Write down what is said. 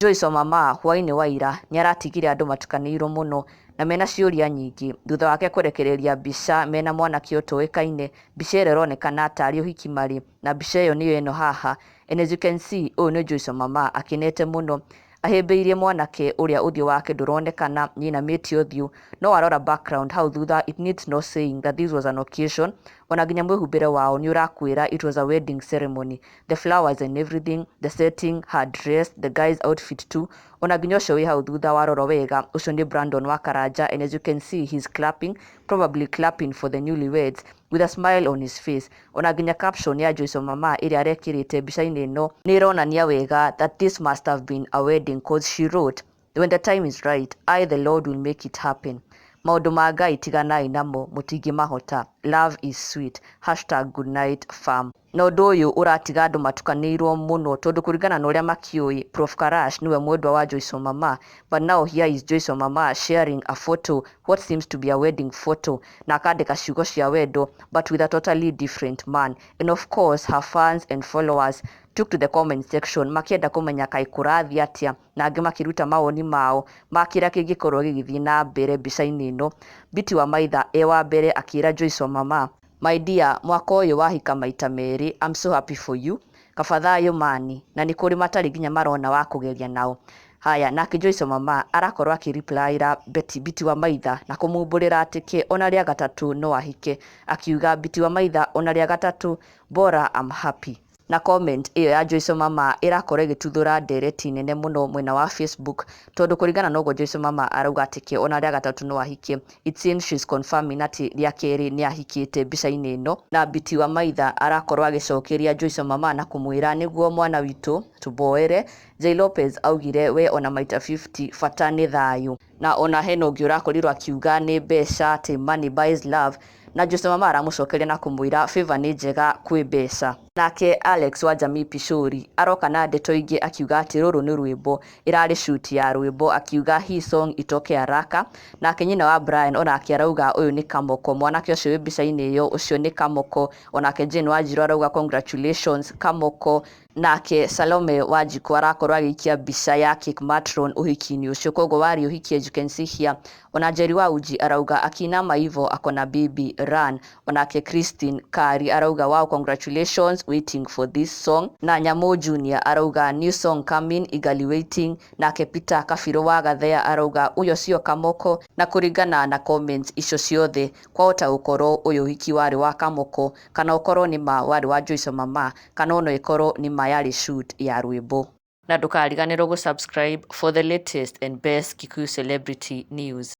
Joyce Omama hwaĩ-inĩ wa ira nĩaratigire andũ matukanĩirwo mũno na mena ciũria nyingĩ thutha wake kũrekereria mbica mena mwanake ũtoĩkaine. Mbica ĩrĩa ĩronekana tarĩ ũhiki marĩ na mbica ĩyo nĩyo ĩno haha. And as you can see, ũyũ nĩ Joyce Omama akenete mũno ahĩmbĩirie mwanake ũrĩa ũthiũ wake ndũronekana, nĩainamĩtie ũthiũ, no warora background hau thutha, it needs no saying that this was an occasion. Ona nginya mwĩhumbĩre wao nĩ ũrakwĩra it was a wedding ceremony, the flowers and everything, the setting, her dress, the guy's outfit too. Ona nginya ũcio wĩ hau thutha, warora wega, ũcio nĩ Brandon wa Karanja, and as you can see, he's clapping, probably clapping for the newlyweds with a smile on his face. Ona nginya caption ya Joyce Omama ĩrĩa arekĩrĩte mbica-inĩ ĩno nĩ ĩronania wega that this must have been a wedding, 'cause she wrote, "When the time is right, I the Lord will make it happen. Maũndũ ma Ngai tiganai namo, mũtingĩmahota. Love is sweet. #GoodnightFam." Na ũndũ ũyũ ũratiga andũ matukanĩirwo mũno tondũ kũringana na ũrĩa makĩũĩ, Prof Karash nĩwe mwendwa wa Joyce Omama, but now here is Joyce Omama sharing a photo, what seems to be a wedding photo, na akandĩka ciugo cia wendo, but with a totally different man. And of course her fans and followers took to the comment section makĩenda kũmenya kaĩ kũrathiĩ atĩa, na angĩ makĩruta mawoni mao ma kĩrĩa kĩngĩkorwo gĩgĩthiĩ na mbere mbica-inĩ ĩno. Biti wa Maitha e wa mbere akĩra Joyce Omama, "My dear, mwaka ũyũ wahika maita merĩ. I'm so happy for you. Kaba thayũ mani na nĩ kũrĩ matarĩ nginya marona wa kũgeria nao." Haya, nake Joyce Omama arakorwo akĩreplyra Betty Biti wa Maitha na kũmumbũrĩra atĩ ke ona rĩa gatatũ no ahike, akiuga, "Biti wa Maitha, ona rĩa gatatũ, bora I'm happy." Na comment ĩyo ya Joyce Omama ĩrakorwo ĩgĩtuthũra ndereti nene mũno mwena wa Facebook, tondũ kũringana na ũguo Joyce Omama arauga atĩ ke ona rĩa gatatũ no ahike, it seems she's confirming atĩ rĩa kerĩ nĩ ahikĩte mbica-inĩ ĩno. Na Biti wa Maitha arakorwo agĩcokeria Joyce Omama na kũmwĩra, "Nĩguo mwana witũ, tũboere." Jay Lopez augire, "We ona maita 50, bata nĩ thayũ." Na ona hena ũngĩ ũrakorirwo akiuga nĩ mbeca, atĩ money buys love, na Joyce Omama aramũcokeria na kũmwĩra favor nĩ njega kwĩ mbeca. Nake Alex wa Jamii Pishori aroka na ndeto ingĩ akiuga atĩ rũrũ nĩ rwĩmbo, ĩrarĩ shoot ya rwĩmbo, akiuga hii song itoke haraka. Nake nyina wa Brian onake arauga ũyũ nĩ Kamoko, mwanake ũcio wĩ mbica-inĩ ĩyo, ũcio nĩ Kamoko. Onake Jane Wanjiru arauga, "Congratulations, Kamoko." Nake Salome Wanjiku arakorwo agĩikia mbica ya Cake Matron ũhiki-inĩ ũcio, koguo warĩ ũhiki, as you can see here. Ona Njeri wa Uji arauga, "Akinama hivo akona bibi, run." Onake Christine Kari arauga, "Wow, congratulations, waiting for this song." Na Nyamũ Junior arauga, "New song coming, eagerly waiting." Nake Peter Kabiro wa Gathea arauga, "Ũyũ sio Kamoko." Na kũringana na comments icio ciothe, kwahota gũkorwo ũyũ ũhiki warĩ wa Kamoko, kana ũkorwo nĩ ma warĩ wa Joyce Omama, kana ona ĩkorwo nĩ ma yarĩ shoot ya rwĩmbo. Na ndũkariganĩrwo gũ subscribe for the latest and best Kikuyu celebrity news.